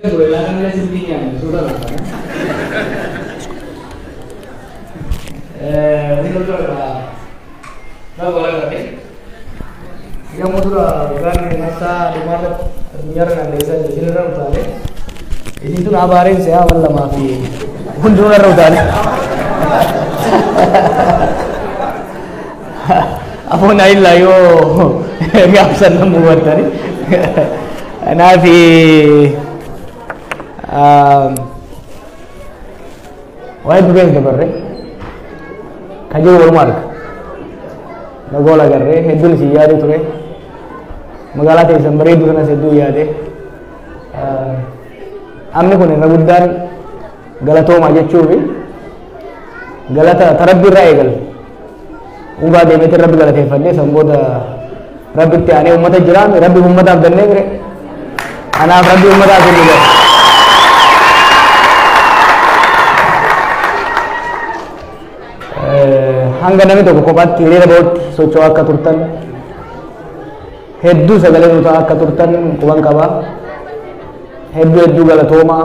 Ture laakan silbii nyaanne suura lafa. Ini kalau ada boleh nggak? Yang mau dura bukan masa di mana addunyaa irra naanneessaa jiru isin irra utaalee isin tun abaareen si'aa wal lamaa fi hundinuu irra utaalee. Afoon ayillaa yoo gaafsan nama hubattani. Kanaafi waa'ee dubees dabarre kan jiru waluma arga. Nagoo agarree hedduun isin yaadee ture. Magaalaa teessan bareedduu sanas hedduu yaade. Amni kun irra guddaan galatoomaa jechuufi galata tarabbii irraa eegala. Umraa deemeetiin rabbi galateeffadhee san booda rabbitti aanee uummata jiraan rabbi uummataaf dannee bire. Kanaaf rabbi uummataaf hin dhugan. Hanga namni tokko kophaatti hiriira bahutti socho'aa akka turtan hedduu sagalee nu ta'aa akka turtan quban qaba. Hedduu hedduu galatoomaa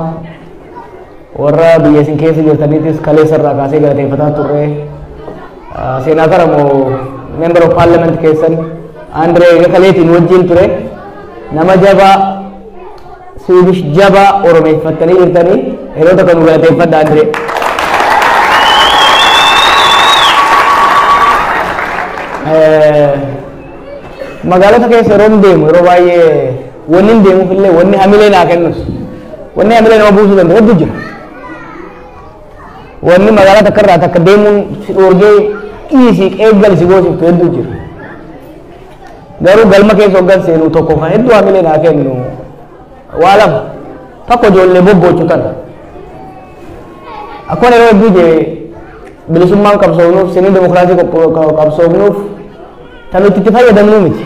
warra biyya isin keessa jirtaniitis kaleessa irraa kaasee galateeffataa turre. Seenaatar moo member of parliament keessan Andree eega kaleetiin wajjin ture nama jabaa Swedish jabaa oromeeffattanii jirtanii yeroo tokko nu galateeffadha Andree. Magaalota keessa yeroo deemu yeroo baay'ee wanni hin deemuuf illee wanni hamilee naa kennus wanni hamilee nama buusuu danda'u hedduu jira. Wanni magaalaa takka irraa takka deemuun si dhoorgee dhiisii qeeggal si goosiftu hedduu jira. Garuu galma keessa hoggan seenu tokko kan hedduu hamilee naa kennu waa lama tokko ijoollee bobboochu tana. Akkuma yeroo hedduu jee bilisummaan qabsoofnuuf sirni dimokiraasii qabsoofnuuf kan nuti itti fayyadamnu miti.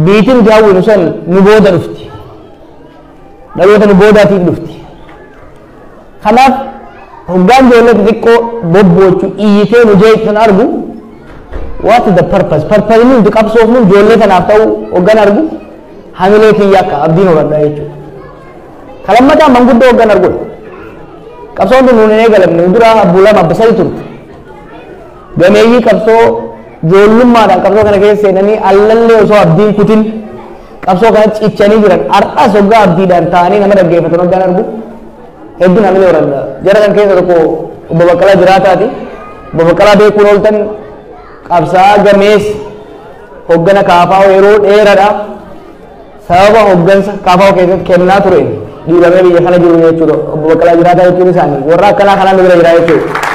Biitiin nuti hawwinu san nu booda dhufti. Dhaloota nu boodaatiif dhufti. Kanaaf hoggaan ijoollee xixiqqoo bobboochu iyyitee nu jeequ san argu what is the purpose? Purpose nuti qabsoofnu ijoollee tanaaf ta'u hoggaan argu hamilee kiyya akka abdiin horadha jechuudha. Kan lammataa manguddoo hoggaan arguudha. Qabsoon tun nuun hin eegalamne dura abbuu lama abba sadi turte. Gameeyyii qabsoo ijoollummaadhaan qabsoo kana keessa seenanii allallee osoo abdiin kutin qabsoo kana cichanii jiran har'as hoggaa abdiidhaan ta'anii nama dhaggeeffatan hoggaan argu hedduun hamilee horadha. Jara kan keessa tokko obbo Baqqalaa Jiraataati. Obbo Baqqalaa beekuun ooltan qabsaa'aa gameessa hoggana KFO yeroo dheeraadha. Sababa hoggansa KFO keessatti kennaa tureen dhiibamee biyya kana jiru jechuudha. Obbo Baqqalaa Jiraataa jechuun isaanii warra akkanaa kanaan nu bira jira jechuudha.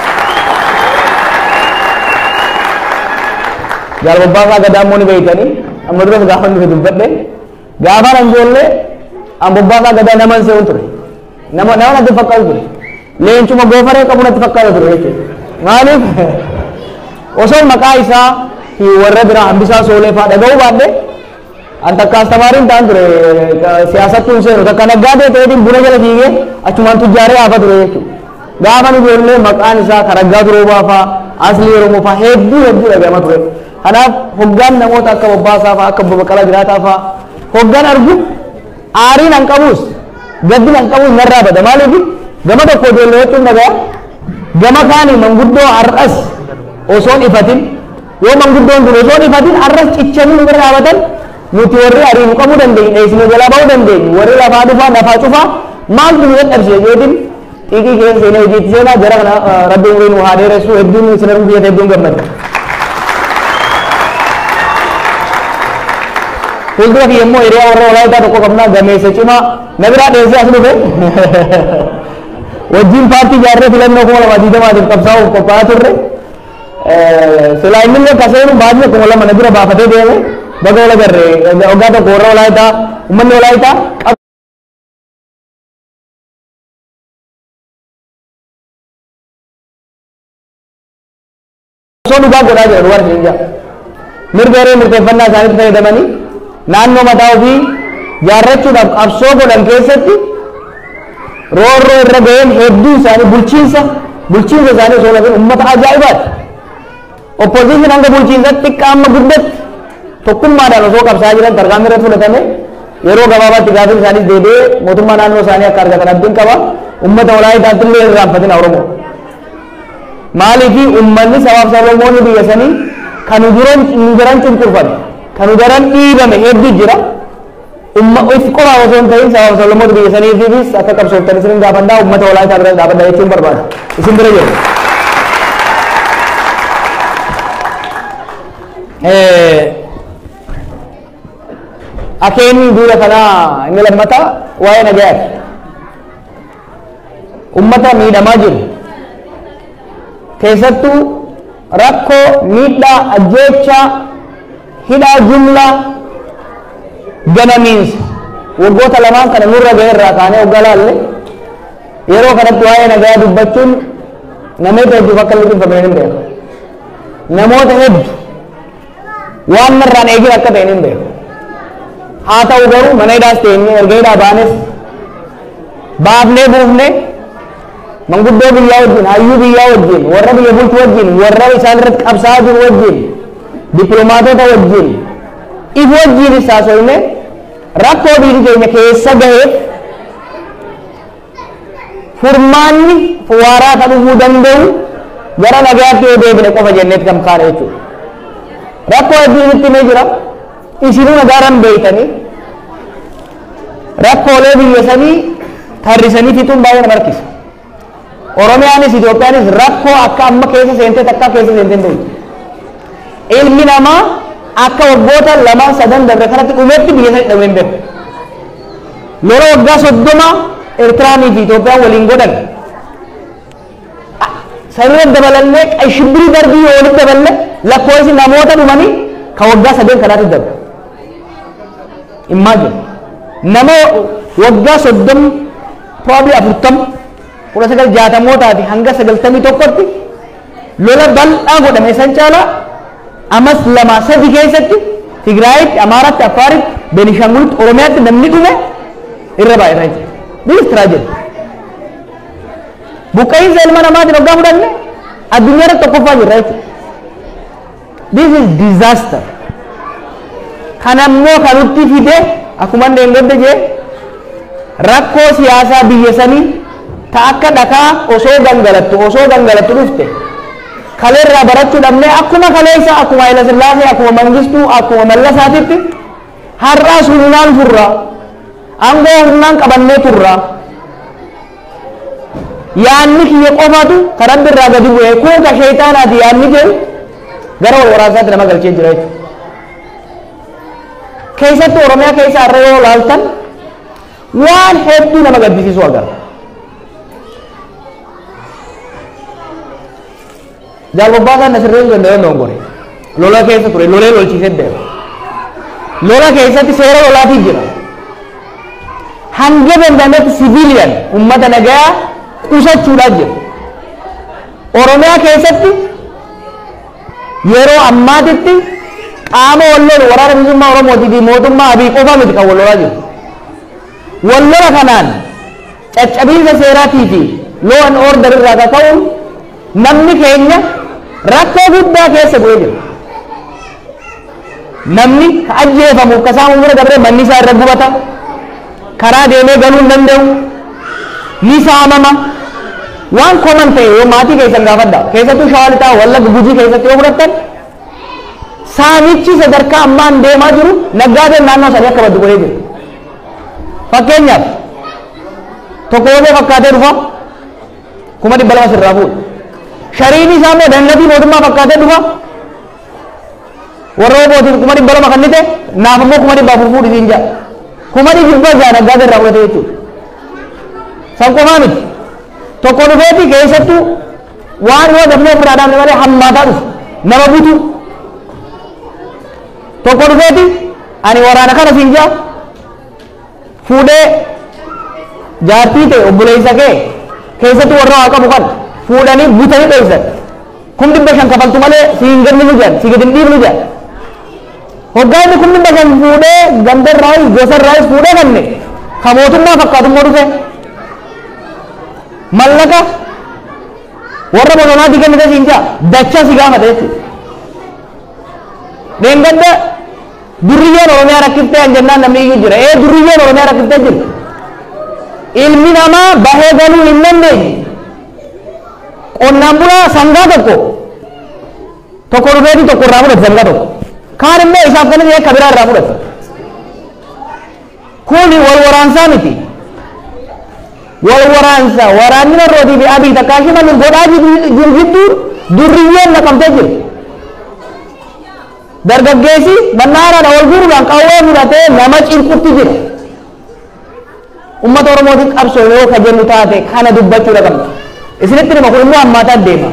Jaal Bobbaasaa Gadaa immoo ni beektanii amma duras gaafa nuti dubbadhe gaafa nan ijoollee an Bobbaasaa Gadaa nama hin se'uun ture. Nama nama natti fakkaatu ture. Leencuma goofaree qabu natti fakkaatu ture jechuudha. Maaliif osoo maqaa isaa fi warra biraa Hambisaa Soolee fa'aa dhaga'uu baadhe an takka astamaariin ta'an ture siyaasattuu hin seenu takka naggaadee ta'eetiin buna jala fiigee achumaan tujjaaree haafa ture jechuudha. Gaafa nu ijoollee maqaan isaa Karaggaa Duroobaa fa'aa Aslii Oromoo fa'aa hedduu hedduu dhaga'ama ture. Kanaaf hoggaan namoota akka Bobbaasaa fa'aa akka Obbo Baqqalaa Jiraataa fa'aa hoggaan argu aariin an qabus gaddin an qabus narraa bada. Maaliif gama tokko ijoollee jechuun dhagaya gama kaanii manguddoo har'as osoon ifatin yoo manguddoon kun osoon ifatin har'as cichanii nu bira dhaabatan nuti warri ariinu qabuu dandeenyu dheessinee jalaa ba'uu dandeenyu warri lafaa dhufaa lafaa cufaa maaltu nu dadhabsiise jeetiin xiiqii keessa seenee hojiitti seenaa jara kana rabbi umurii nu haa dheeressu hedduun isin arguu biyyata hedduun gammada. Fuuldura kiyya immoo hiriyaa warra Walaayitaa tokko qabnaa gameessa cimaa na biraa dheessee as dhufe wajjin paartii ijaarree filannoo 2020tiif qabsaa'uuf qophaa'aa turre. Silaa inni illee kaseenu baasii 2000 na bira baafatee deeme baga wal agarre waggaa tokko warra Walaayitaa uummanni Walaayitaa qabsoo dhugaa godhaa jira dubartiin hin jira. Mirga hiree murteeffannaa isaaniitti fayyadamanii naannoo mataa ofii jaarrachuudhaaf qabsoo godhan keessatti roorroo irra ga'een hedduu isaanii bulchiinsa isaanii osoo hin uummata ajaa'ibaati. Opposition hanga bulchiinsatti xiqqaa amma guddatti tokkummaadhaan osoo qabsaa jiran tarkaanfii irratti fudhatame Yeroo gabaabaatti gaafiin isaaniis deebi'ee mootummaa naannoo isaanii akka argatan abdiin qaba. Uummata Walaayitaatti illee irraanfatina Oromoo. Maaliifi uummanni sabaaf sablammoonni biyya sanii kan nu daran cunqurfame, kan nu daran dhiibame hedduu jira. If qofa osoo hin ta'in sabaaf sablammoota biyya saniitiifis akka qabsooftan isin gaafadhaa, uummata Walaayitaa bira dhaabadhaa jechuun barbaada. Isin bira jiru. Akeenni duula kanaa inni lammataa waa'ee nagayaati. Uummata miidhamaa jiru. Keessattuu rakkoo miidhaa, ajjeechaa, hidhaa jumlaa, ganamiinsa waggoota lamaan kana nurra ga'e irraa kaanee waggaa laalle, yeroo kanatti waa'ee nagayaa dubbachuun namoota hedduuf akka liqimfamne hin beeku. Namoota hedduu waan narraan eegin akka ta'e hin beeku. Haa ta'u garuu mana hidhaas teenyee, erga hidhaa baanes, baafnee buufnee, manguddoo biyyaa wajjin, hayyuu biyyaa wajjin, warra biyya bulchu wajjin, warra isaan irratti qabsaa'aa jiru wajjin, dippiloomaatota wajjin, if wajjinis haasofne, rakkoo biyyi keenya keessa gaheef furmaanni waaraa kan dhufuu danda'u gara nagaatti yoo deebine qofa jenneet kan kaane jechuudha. Rakkoo hedduu isinitti himee jira. Isinuu nagaarran beeytanii rakkoolee biyya sanii tarrisanii fixuun baay'ee nama rakkisa. Oromiyaanis Itoophiyaanis rakkoo akka amma keessa seentee takkaa keessa seentee hin beektu. Ilmi namaa akka waggoota lamaan sadan darbe kanatti dhumetti biyya sanii dhabee hin beeku. Lola waggaa 30 Eertiraanii fi Itoophiyaan waliin godhan sanirra dabalannee, shibbirii darbii yoo walitti daballe, lakkoofsi namoota dhumanii ka waggaa sadeen kanaatti darbe. Imagine, nama waggaa 30, probably 40, 1960mootaati hanga 91tti lola bal'aa godhame san caalaa amas lama sadi keessatti Tigraayitti, Amaaraatti, Affaaritti, Beenishaangulitti, Oromiyaatti namni dhume irra baay'ata jechuudha. This is tragedy. Buqqa'iinsa ilma namaatiin hoggaa fudhanne addunyaa irratti tokkoffaa jirra jechuudha. This is disaster. Kanammoo kan nutti fide, akkuma inni eengadde jee, rakkoo siyaasaa biyya sanii ta akka dhakaa osoo gangalattu osoo gangalattu dhufte, kaleerraa barachuu dhabnee, akkuma kaleessa, akkuma Haayila Sillaasee, akkuma Mangistuu, akkuma Mallasaatitti har'aas humnaan furra, aangoo humnaan qabannee turra, yaanni kiyya qofatu kan Rabbi irraa gadi bu'e, kun ka sheeyxaanaati yaanni jedhu gara wal waraansaatti nama galchee jira jechuudha. Keessattuu Oromiyaa keessa har'a yoo ilaaltan waan hedduu nama gaddisiisu agarra. Jaal Bobbaasaan na sirreessuu danda'e dongore. Lola keessa ture, lolee lolchiisee beeka. Lola keessatti seera lolaatii jira. Hanga danda'ametti civilian, uummata nagayaa qusachuudhaan jira. Oromiyaa keessatti yeroo ammaatitti qaama wal lolu Waraana Bilisummaa Oromootii fi mootummaa Abiy qofa miti kan wal lolaa jiru. Wal lola kanaan caccabiinsa seeraatii fi law and order irraa kaka'uun namni keenya rakkoo guddaa keessa bu'ee jira. Namni ka ajjeefamuuf ka saamu bira dabree manni isaa irra gubata, karaa deemee galuu hin danda'u, ni saamama. Waan common ta'e yoo maatii keessan gaafadha. Keessattuu Shawaa Lixaa, Wallagga, Gujii keessatti yoo fudhattan, saamichi sadarkaa ammaan deemaa jiru naggaadeen naannoo sanii akka baddu godhee jira. Fakkeenyaaf, tokko yoo fakkaatee dhufa, 200,000 sirraa fuudha. Shariin isaa immoo dannatii mootummaa fakkaatee dhufa. Warra obootiif 200,000 kennite, naaf immoo 400,000 fuudhi siin jedha. 600,000 naggaadee irraa fudhate jechuudha. San qofaa miti. Tokko dhufeeti, keessattuu waan yoo dafnee ofirraa dhaabne malee hammaataa dhufu, nama butu. Tokko dhufeeti ani waraana kana siin jedha, fuudhee jaartii ta'e, obboleessa kee, keessattuu warra waa qabu kan fuudhanii butanii dhoysan. 500,000 kafaltu malee si hin ganninu jedhan, si gadi hin dhiifnu jedhan. Hoggaa inni 500,000 fuudhee gandarraayis gosarraayis fuudhee kanne, ka mootummaa fakkaatu immoo dhufe mallaqa warra bosonaatii kennite siin jaa dachaa si gaafate jechuudha. Dheengadda Durriyyeen Oromiyaa rakkiftee an jennaan namni iyyuu jira. Ee, durriyyeen Oromiyaa rakkiftee jirti. Ilmi namaa bahee galuu hin dandeenye. Qonnaan bulaa sangaa tokko tokko dhufeeti tokko irraa fudhate, sangaa tokko. Kaan immoo isaaf kan inni akka biraa irraa fudhate. Kuni wal waraansaa miti. Wal waraansa waraanni Marrootii fi Abii takkaa Shimallis godhaa jiru jidduu durriyyeen naqamtee jirti. Dargaggeessi mannaaraadha wal guuruudhaan qawwee fudhatee nama cinqutti jira. Uummata Oromootiin qabsoo yoo ka jennu taate kana dubbachuudha qabna. Isinitti hima, kun immoo hammaataa deema.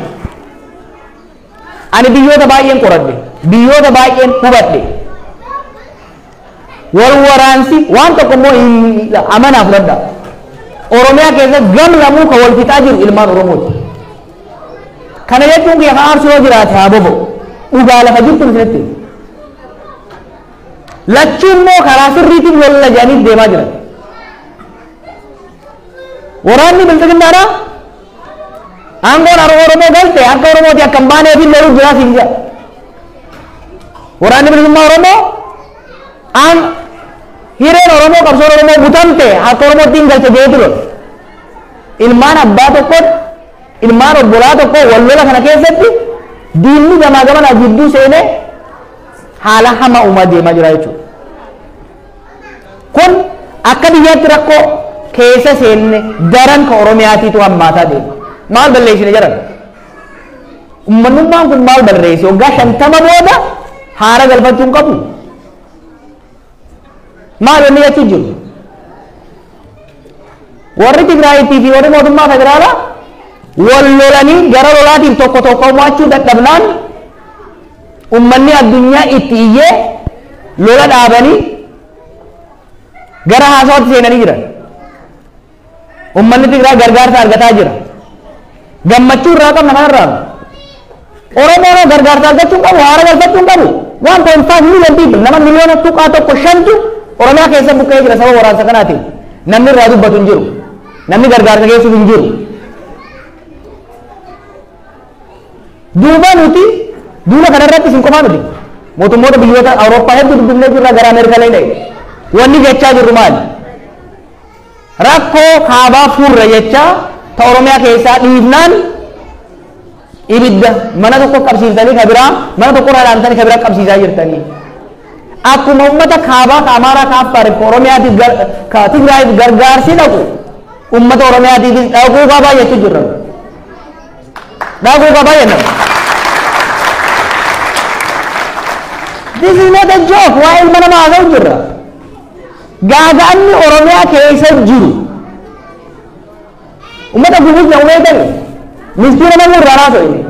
Ani biyyoota baay'een qoradhe, biyyoota baay'een hubadhe. Wal waraansi waan tokko immoo hin amanaa fudhadha. Oromiyaa keessa gam lamuu ka wal fixaa jiru ilmaan Oromooti. Kana jechuun kiyya ka aarsu yoo jiraate haa boba'u. Dhugaa lafa jirtu isinitti hima. Lachuu immoo karaa sirriitiin lolla jedhanii deemaa jiran. Waraanni bilxiginnaadhaa aangoon Oromoo galte akka Oromooti akka hin baaneef loluu jiraa siin jedha. Waraanni bilisummaa Oromoo aan hireen Oromoo, qabsoon Oromoo butamte akka Oromootti hin galche jedheetu lola. Ilmaan abbaa tokkotti, ilmaan obbolaa tokko wal lola kana keessatti diinni gamaa gamanaa jidduu seenee haala hamaa uumaa deemaa jira jechuudha. Kun akka biyyaatti rakkoo keessa seenne, daran ka Oromiyaatiitu hammaataa deema. Maal balleessine jedhan? Uummanummaan kun maal balleesse? Waggaa 50 booda haara galfachuu hin qabu. Maal wanni jechuu jiru? Warri Tigraayitii fi warri mootummaa federaalaa wal lolanii gara lolaatiin tokko tokko mo'achuu dadhabnaan uummanni addunyaa itti iyyee lola dhaabanii gara haasawaatti seenanii jiran. Uummanni Tigraay gargaarsa argataa jira. Gammachuu irraa qabna kanarraa. Oromoon gargaarsa argachuu hin qabu, haara galfachuu hin qabu. 1.5 million people, nama miliyoona 1.15tu Oromiyaa keessa buqqa'ee jira sababa waraansa kanaatiin. Namni irraa dubbatu hin jiru. Namni gargaarsa geessuuf hin jiru. Duuba nuti duula kanarratti isin qofaa miti. Mootummoota biyyoota Awurooppaa hedduu dubbifnee jirra, gara Ameerikaa illee dha'e. Wanni jechaa jirru maali? Rakkoo kaabaa furra jechaa ta Oromiyaa keessaa dhiifnaan ibidda mana tokko qabsiiftanii ka biraa, mana tokko irraa dhaamtanii ka biraa qabsiisaa jirtanii. Akkuma uummata kaabaa, ka Amaaraa, ka Affaariif, ka Oromiyaatiif, ka Tigraayiif gargaarsi dhaqu, uummata Oromiyaatiifis dhaquu qabaa jechuu jirra. Dhaquu qabaa jenna. This is not a joke. Waa ilma namaa haasa'u jirra. Gaaga'amni Oromiyaa keessa jiru. Uummata gubuus na umeetani. Miskiina namuu irraa haasa'u inni.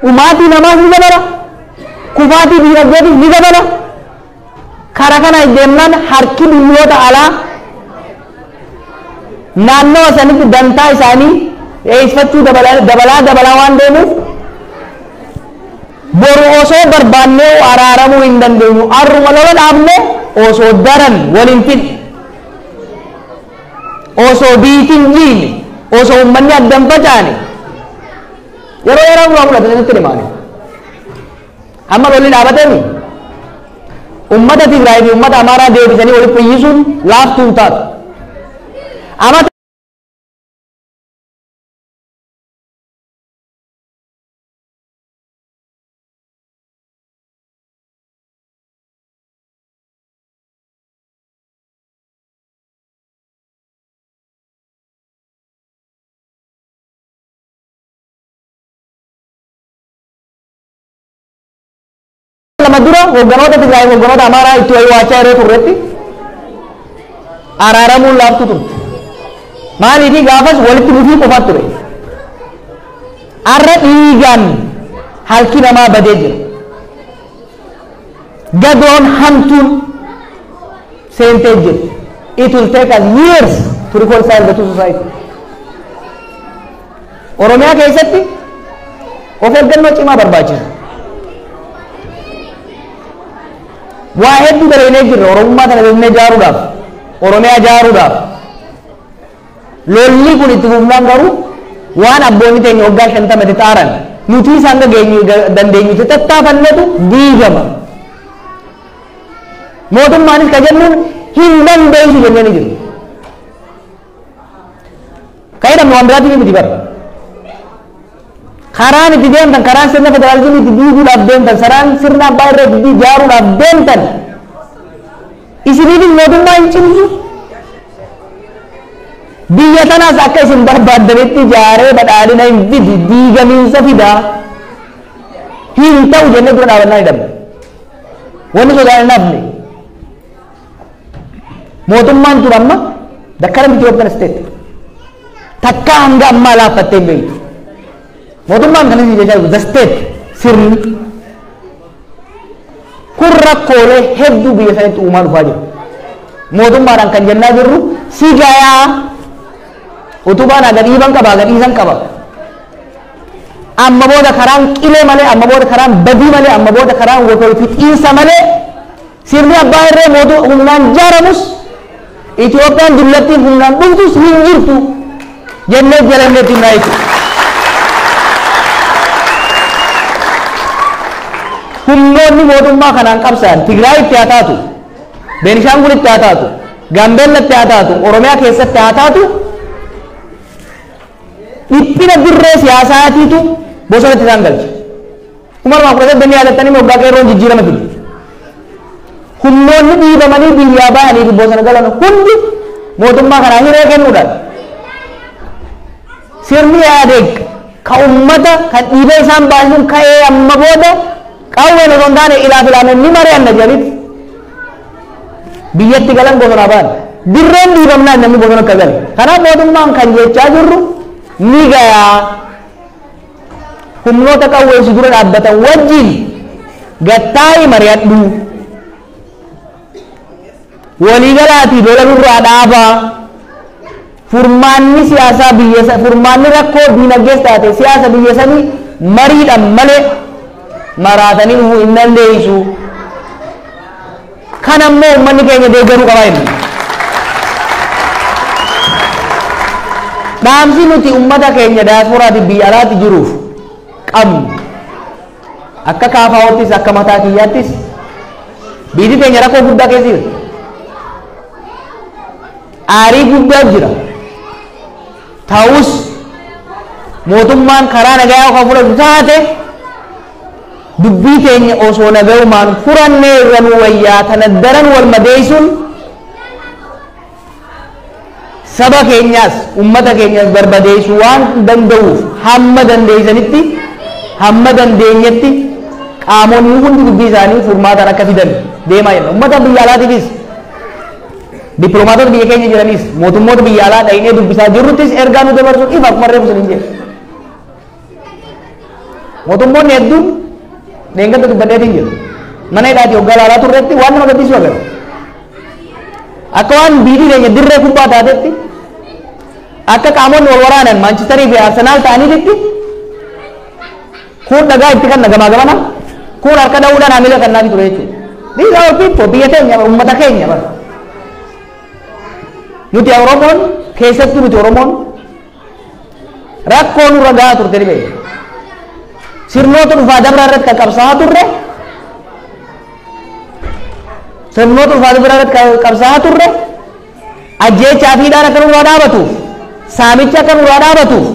Dhumaatii namaas ni dabala. Kufaatii diinagdeetis ni dabala. Kara kana deemnaan harki biyyoota alaa naannawa sanitti dantaa isaanii dheessifachuu dabalaa dabalaa dabalaa waan deemuuf boru osoo barbaannee araaramuu hin dandeenyu. Arruma lola dhaabne osoo daran waliin fidne, osoo biitiin jiine, osoo uummanni addan facaane, yeroo yeroo duraa fudhate sanitti himaane. Amma lolli dhaabateemi ummata Tigraay fi ummata Amaaraa deebisanii walitti fayyisuun laaftuu hin taatu. Amata 2 dura hogganoota Tigraay fi hogganoota Amaaraa itti wayii waachaa yeroo turretti araaramuun laaftuu turte. Maaliifi? Gaafas walitti dhufii qofaatu ture. Arra dhiigaan halki namaa badee jira. Gadoon hamtuun seentee jirti. It will take us years to reconcile the two society. Oromiyaa keessatti of eeggannoo cimaa barbaachisa. Waa hedduu dalagnee jirra Oromummaa kana beeknee ijaaruudhaaf, Oromiyaa ijaaruudhaaf. Lolli kun itti fufnaan garuu waan abboonni teenya waggaa 50tti xaaran, nuti isaan gageenyu dandeenyutti tattaafannetu diigama. Mootummaanis ka jennuun hin dandeessu jennee ni jiru. Kan jedhamu waan biraatiif miti bara. Karaan itti deemtan, karaan sirna federaalizimii itti diiguudhaaf deemtan, karaan sirna abbaa irree itti ijaaruudhaaf deemtan, isiniifis mootummaa hin cimsu. Biyya tanaas akka isin barbaaddanitti ijaaree badhaadhina hin fidu, diigamiinsa fidaa. Hin ta'u jennee dura dhaabannaa ni dhabne. Wanni sodaan hin hafne. Mootummaan tun amma, the current Ethiopian state, takkaa hanga ammaa laaffattee hin beektu. Mootummaan kan isin jechaa jiru, the state, sirni kun rakkoolee hedduu biyya sanitti uumaa dhufaa jiru. Mootummaadhaan kan jennaa jirru si gayaa, utubaan aga dhiiban qaba, aga dhiisan qaba. Amma booda karaan qilee malee, amma booda karaan badii malee, amma booda karaan wal fixiinsa malee, sirni abbaa irree mootuu humnaan jaaramus, Itoophiyaan dullattiin humnaan dhuftus hin jirtu jennee jalanneetti himnaa jechuudha. Humnoonni mootummaa kanaan qabsaan Tigraayitti haa taatu, Beenishaangulitti haa taatu, Gaambeellatti haa taatu, Oromiyaa keessatti haa taatu, dhiphina dirree siyaasaatiitu bosonatti isaan galche. 2018 yaadattanii waggaa qeerroon jijjiirama fide. Humnoonni dhiibamanii biyyaa ba'anii fi bosona galan hundi mootummaa kanaa hiree kennuudhaan sirni Ihaadeeg ka ummata kan dhiibee isaan baasuun ka'ee amma booda qawween osoo hin taane ilaaf ilaameen ni mari'anna jedhanitti biyyatti galan, bosonaa ba'an. Dirreen dhiibamnaan namni bosona akka gale. Kanaaf mootummaan kan jechaa jirru ni gayaa. Humnoota qawweessu dura dhaabbatan wajjin gattaa'ii mari'adhu. Waliigalaatii lola nurraa dhaabaa. Furmaanni siyaasaa biyya, furmaanni rakkoo diinagdees taate siyaasa biyya sanii mariidhaan malee maraatanii dhufuu hin dandeessu. Kan ammoo uummanni keenya deeggaruu qabaa jenna. Dhaamsi nuti uummata keenya daasporaati biyya alaatti jiruuf qabnu akka kaafaa'oottis akka mataa kiyyaattis, biyyi teenya rakkoo guddaa keessa jirti. Aarii guddaa jira. Ta'us mootummaan karaa nagayaa kan fudhatu taate, dubbii keenya osoo nagayumaan furannee irra nu wayyaa. Tana daran wal madeessuun saba keenyaas ummata keenyaas barbadeessuu waan danda'uuf, hamma dandeessanitti, hamma dandeenyetti qaamonni hundi dubbii isaanii furmaataan akka fidan deemaa jenna. Ummata biyya alaatiifis, dippiloomaatota biyya keenya jiranis, mootummoota biyya alaa dhahinee dubbisaa jirruttis ergaa nu dabarsuun ifa, akkuma reefu isin jedhe. Mootummoonni hedduun dheengadda dubbadheetiin jiru. Mana hidhaatii hoggaa ilaalaa turretti waan nama gaddisiisu agarra. Akka waan biyyi keenya dirree kubbaa taatetti, akka qaamonni wal waraanan Maanchistarii fi Arsenaal ta'aniititti, kun dhagaa itti kanna gamaa gamana, kun harka dha'uudhaan haamilee kannaafi ture jechuudha. These are our people, biyya teenya, uummata keenya bara. Nuti Oromoon, keessattuu nuti Oromoon, rakkoo nurra gahaa turte ni beekna. Sirnoota dhufaa dabraa irratti kan qabsaa'aa turre, sirnoota dhufaa dabraa irratti kan qabsaa'aa turre, ajjeechaa fi hidhaan akka nurraa dhaabatuuf, saamicha akka nurraa dhaabatuuf,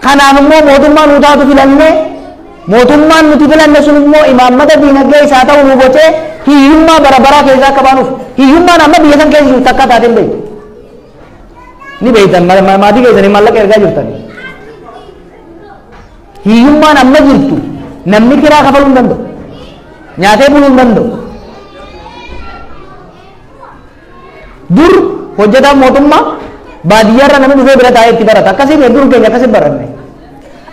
kanaaf immoo mootummaa nu taatu filannee, mootummaan nuti filanne sun immoo imaammata diinagdee isaa ta'u nu bocee hiyyummaa bara baraa keessaa akka baanuuf. Hiyyummaan amma biyya san keessa jiru takka taateen beektu. Ni beektan, maatii keessanii maallaqa ergaa jirtan. Hiyyummaan amma jirtu namni kiraa kafaluu hin danda'u. Nyaatee buluu hin danda'u. Dur hojjetaan mootummaa baadiyyaarra namni dhufee bira taa'ee itti barata. Akkasiin hedduun keenya akkasiin baranne.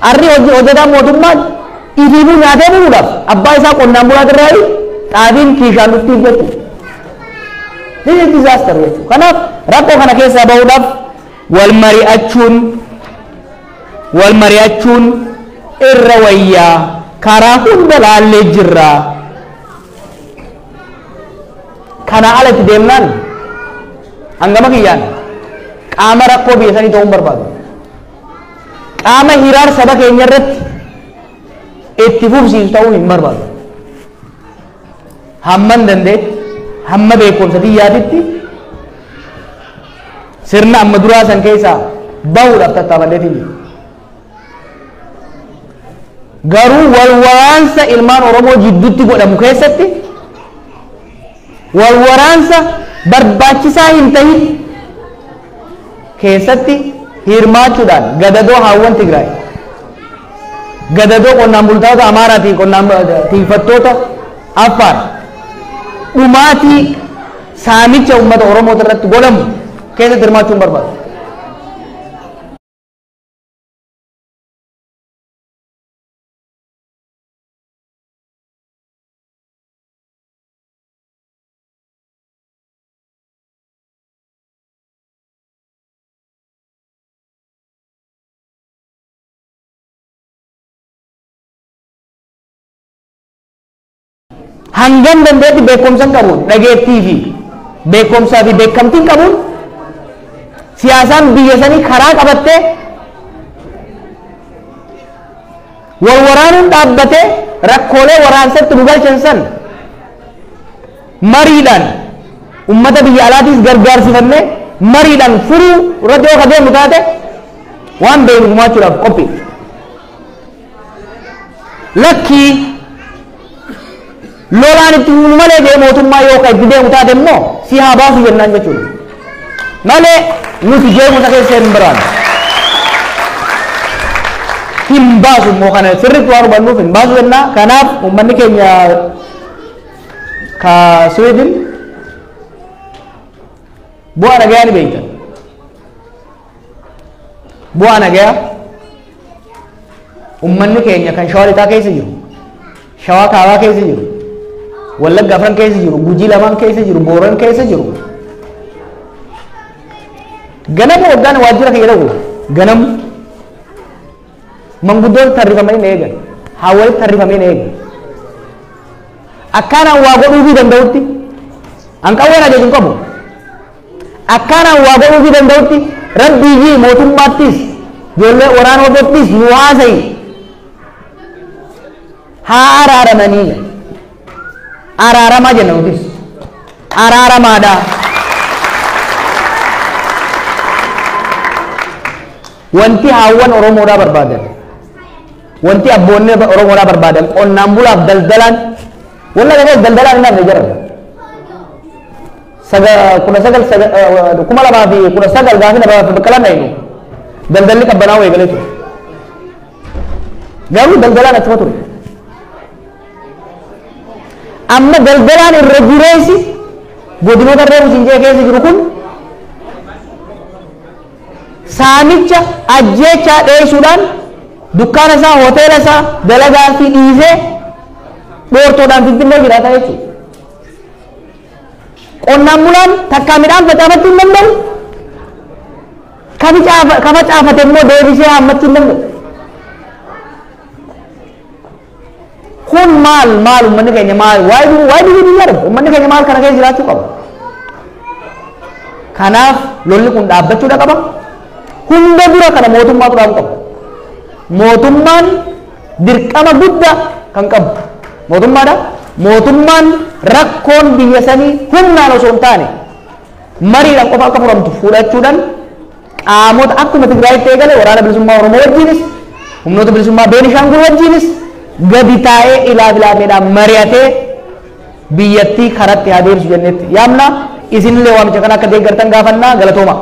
Arri hojjetaan mootummaa ifiifuu nyaatee buluudhaaf abbaa isaa qonnaan bulaatirraa xaafiin kiishaan dhuftiif jechuudha. This is disaster jechuudha. Kanaaf rakkoo kana keessaa bahuudhaaf wal mari'achuun irra wayyaa, karaa hunda laallee jirra. Kana alatti deemnaan hangama kiyyaan qaama rakkoo biyya sanii ta'uu hin barbaadu. Qaama hiraar saba keenya irratti itti fufsiisu ta'uu hin barbaadu. Hamman dandeetti, hamma beekumsa xiyyaatitti sirna amma duraa san keessaa bahuudhaaf tattaafadheetiin jira. Garuu wal waraansa ilmaan Oromoo jidduutti godhamu keessatti wal waraansa barbaachisaa hin tahin keessatti hirmaachuudhaan gadadoo haawwan Tigraay, gadadoo qonnaan bultoota Amaaraatiin qonnaan tiifattoota Affaar, dhumaatii saamicha uummata Oromoo irratti godhamu keessatti hirmaachuu hin barbaadu. Hangam dandeetti beekumsa hin qabuun, dhageettii fi beekumsaa fi beekamtii hin qabuun siyaasaan biyya sanii karaa qabattee wal waraanuun dhaabbatee rakkoolee waraansatti nu galchan san mariidhaan ummata biyya alaatiis gargaarsifannee mariidhaan furuu irratti yoo deemu taate waan beeknu gumaachuudhaaf qophii. Lakkii lolaan itti fuunu malee jee mootummaa yoo ka itti deemu taate immoo si haa baasu jennaan jechuudha. Malee nuti jeequmsa keessa hin biraanu. Hin baasu immoo kana sirriitti waan hubannuuf hin baasu jennaa. Kanaaf uummanni keenya ka Sweden bu'aa nagayaa ni beektan. Bu'aa nagayaa uummanni keenya kan Shawaa Lixaa keessa jiru, Shawaa Kaabaa keessa jiru, Wallagga Afran keessa jiru, Gujii lamaan keessa jiru, Booran keessa jiru. Ganama waggaan waajjira kiyya dhaqu ganamu manguddoon tarrifamanii na eegan, haawwalitti tarrifamee na eegan. Akkaanaan waa godhuufii danda'utti an qawween ajaju hin qabu. Akkaanaan waa godhuufii danda'utti rabbii fi mootummaattis ijoollee waraana hordoftis nu haasayi haa araaramanii araaramaa jenna nutis araaramaadha. Wanti haawwan Oromoodhaa barbaadan, wanti abboonni Oromoodhaa barbaadan qonnaan bulaaf daldalaan walla keessa daldalaan hin hafne jiran. 19 2019 gaafi nama Baqqalaan dhayinu daldalli qabbanaa'uu eegalee ture. Garuu daldalaan achuma ture. Amma daldalaan irra jireessi godinoota reefu siin keessa jiru kun saamicha ajjeechaa dheessuudhaan dukkaana isaa, hoteela isaa, dalagaa fi dhiisee dhoortoodhaan Finfinnee jiraata jechuudha. Qonnaan bulaan takkaa midhaan facaafachuu hin danda'u. Ka facaafate immoo deebisee haammachuu hin danda'u. Kun maal maal uummanni keenya maal waa'ee biyya biyya darbu uummanni keenya maal kana keessa jiraachuu qaba. Kanaaf lolli kun dhaabbachuudha qaba. Hunda dura kana mootummaatu dhaabu qaba. Mootummaan dirqama guddaa kan qabu mootummaadha. Mootummaan rakkoon biyya sanii humnaan osoo hin taane mariidhaan qofa akka furamtu fudhachuudhaan qaamota akkuma Tigraayitti eegale waraana bilisummaa Oromoo wajjinis humnoota bilisummaa Beenishaangul wajjinis gadi taa'ee ilaa filaameedhaan mari'atee biyyattii karatti haa deemsu jennetti yaamna. Isinillee waamicha kana akka deeggartan gaafannaa, galatooma.